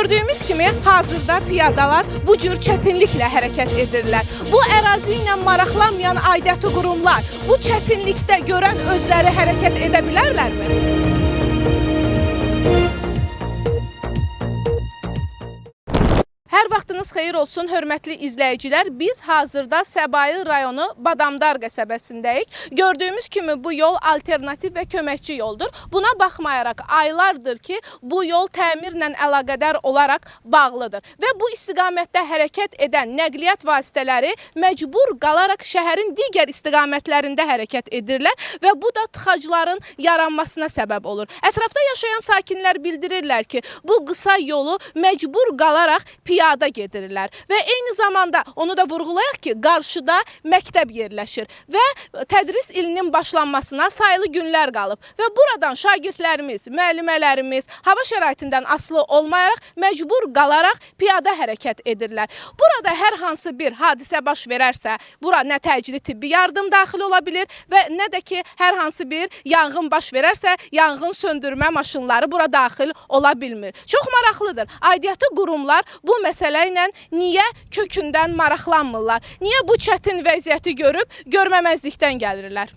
Gördüyümüz kimi hazırda piyadalar bu cür çətinliklə hərəkət edirlər. Bu ərazi ilə maraqlanmayan aidiyyatı qurumlar bu çətinlikdə görən özləri hərəkət edə bilərlərmi? Hər vaxtınız xeyir olsun, hörmətli izləyicilər. Biz hazırda Səbail rayonu Badamdar qəsəbəsindəyik. Gördüyümüz kimi bu yol alternativ və köməkçi yoldur. Buna baxmayaraq aylardır ki, bu yol təmirlə əlaqədar olaraq bağlıdır və bu istiqamətdə hərəkət edən nəqliyyat vasitələri məcbur qalaraq şəhərin digər istiqamətlərində hərəkət edirlər və bu da tıxacların yaranmasına səbəb olur. Ətrafda yaşayan sakinlər bildirirlər ki, bu qısa yolu məcbur qalaraq piyada gedirlər və eyni zamanda onu da vurğulayaq ki, qarşıda məktəb yerləşir və tədris ilinin başlanmasına sayılı günlər qalıb və buradan şagirdlərimiz, müəllimələrimiz hava şəraitindən asılı olmayaraq məcbur qalaraq piyada hərəkət edirlər. Burada hər hansı bir hadisə baş verərsə, bura nə təcili tibbi yardım daxil ola bilir və nə də ki hər hansı bir yanğın baş verərsə, yanğın söndürmə maşınları bura daxil ola bilmir. Çox maraqlıdır. Aidiyyatı qurumlar bu məsələ ilə niyə kökündən maraqlanmırlar? Niyə bu çətin vəziyyəti görüb görməməzlikdən gəlirlər?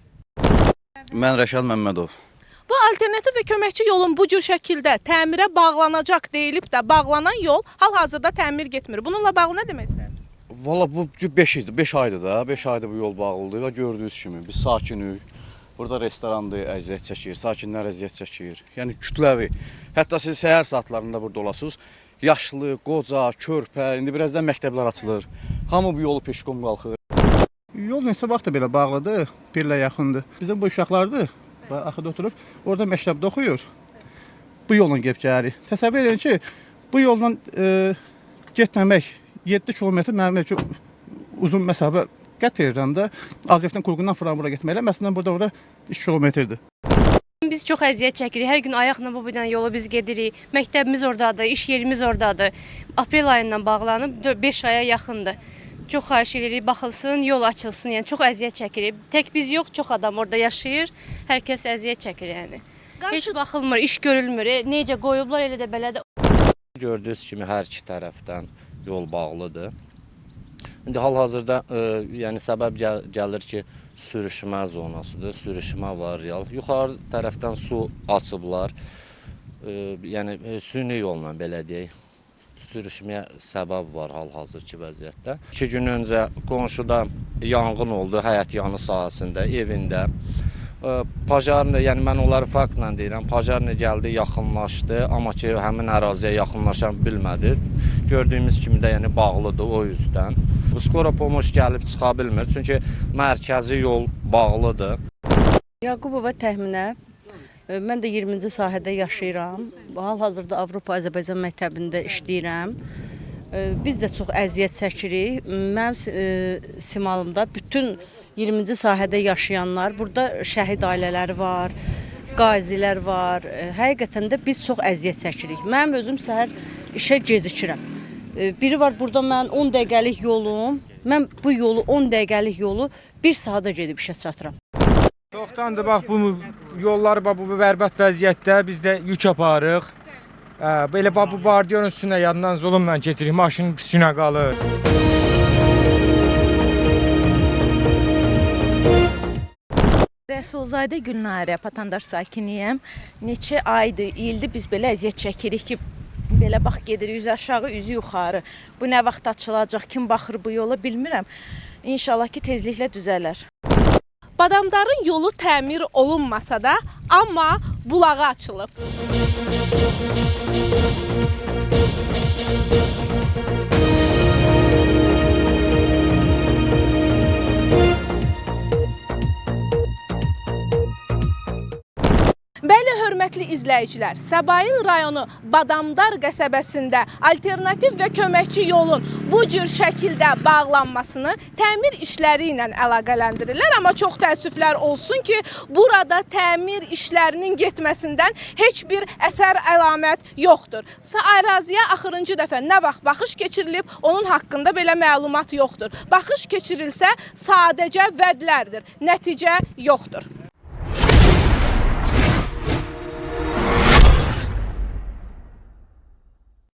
Mən Rəşad Məmmədov. Bu alternativ və köməkçi yolun bu cür şəkildə təmirə bağlanacaq deyilib də bağlanan yol hal-hazırda təmir getmir. Bununla bağlı nə demək istəyirsiniz? Valla bu 5 idi, 5 aydır da, 5 aydır bu yol bağlıdır və gördüyünüz kimi biz sakinik. Burada restorandır, əziyyət çəkir, sakinlər əziyyət çəkir. Yəni kütləvi. Hətta siz səhər saatlarında burada olasınız. Yaşlı, qoca, körpə, indi birazdan məktəblər açılır. Hamı bu yolu peşkom qalxır. Yol neçə vaxtdır belə bağlıdır, bir ilə yaxındır. Bizim bu uşaqlardır, axıda oturub, orada məktəbdə oxuyur. Bu yolla gedib gəlirik. Təsəvvür edin ki, bu yolla getməmək 7 kilometr mənim üçün uzun məsafə qət edirəm də. Azərbaycan Qurğundan Fıran bura getməklə, məsələn, burada ora 3 kilometrdir. Biz çox əziyyət çəkirik. Hər gün ayaqla bu bir dənə yola biz gedirik. Məktəbimiz ordadır, iş yerimiz ordadır. Aprel ayından bağlanıb 5 aya yaxındır. Çox xahiş edirik, baxılsın, yol açılsın. Yəni çox əziyyət çəkirik. Tək biz yox, çox adam orada yaşayır. Hər kəs əziyyət çəkir yəni. Heç baxılmır, iş görülmür. Necə qoyublar elə də belə də. Gördüyünüz kimi hər iki tərəfdən yol bağlıdır. İndi hal-hazırda yəni səbəb gəlir ki, sürüşmə zonasıdır, sürüşmə var real. Yuxarı tərəfdən su açıblar. Yəni süni yolla belə deyək. Sürüşməyə səbəb var hal-hazırki vəziyyətdə. 2 gün öncə qonşuda yanğın oldu, həyət yanı sahəsində, evində. Pajarni, yəni mən onları faktla deyirəm, Pajarni gəldi, yaxınlaşdı, amma ki həmin əraziyə yaxınlaşa bilmədi. Gördüyümüz kimi də yəni bağlıdır o üzdən. Skora pomoş gəlib çıxa bilmir, çünki mərkəzi yol bağlıdır. Yaqubova Təxminə. Mən də 20-ci sahədə yaşayıram. Hal-hazırda Avropa Azərbaycan məktəbində işləyirəm. Biz də çox əziyyət çəkirik. Mənim simalımda bütün 20-ci sahədə yaşayanlar, burada şəhid ailələri var, qazilər var. Həqiqətən də biz çox əziyyət çəkirik. Mənim özüm səhər işə gecikirəm. Biri var burada mənim 10 dəqiqəlik yolum. Mən bu yolu 10 dəqiqəlik yolu 1 saata gedib işə çatıram. Çoxdandır bax bu yollar bax bu bərbad vəziyyətdə biz də yük aparırıq. Belə bax bu bordyurun üstünə yandan zulmla keçirik, maşının üstünə qalır. Rəsulzadə Gülnarə, Patandaş sakiniyəm. Neçə aydır, ildir biz belə əziyyət çəkirik ki, belə bax gedirik üzü aşağı, üzü yuxarı. Bu nə vaxt açılacaq, kim baxır bu yola bilmirəm. İnşallah ki, tezliklə düzələr. Badamdarın yolu təmir olunmasa da, amma bulağı açılıb. Bəli, hörmətli izləyicilər, Səbail rayonu Badamdar qəsəbəsində alternativ və köməkçi yolun bu cür şəkildə bağlanmasını təmir işləri ilə əlaqələndirirlər. Amma çox təəssüflər olsun ki, burada təmir işlərinin getməsindən heç bir əsər əlamət yoxdur. Əraziyə axırıncı dəfə nə vaxt baxış keçirilib, onun haqqında belə məlumat yoxdur. Baxış keçirilsə sadəcə vədlərdir, nəticə yoxdur.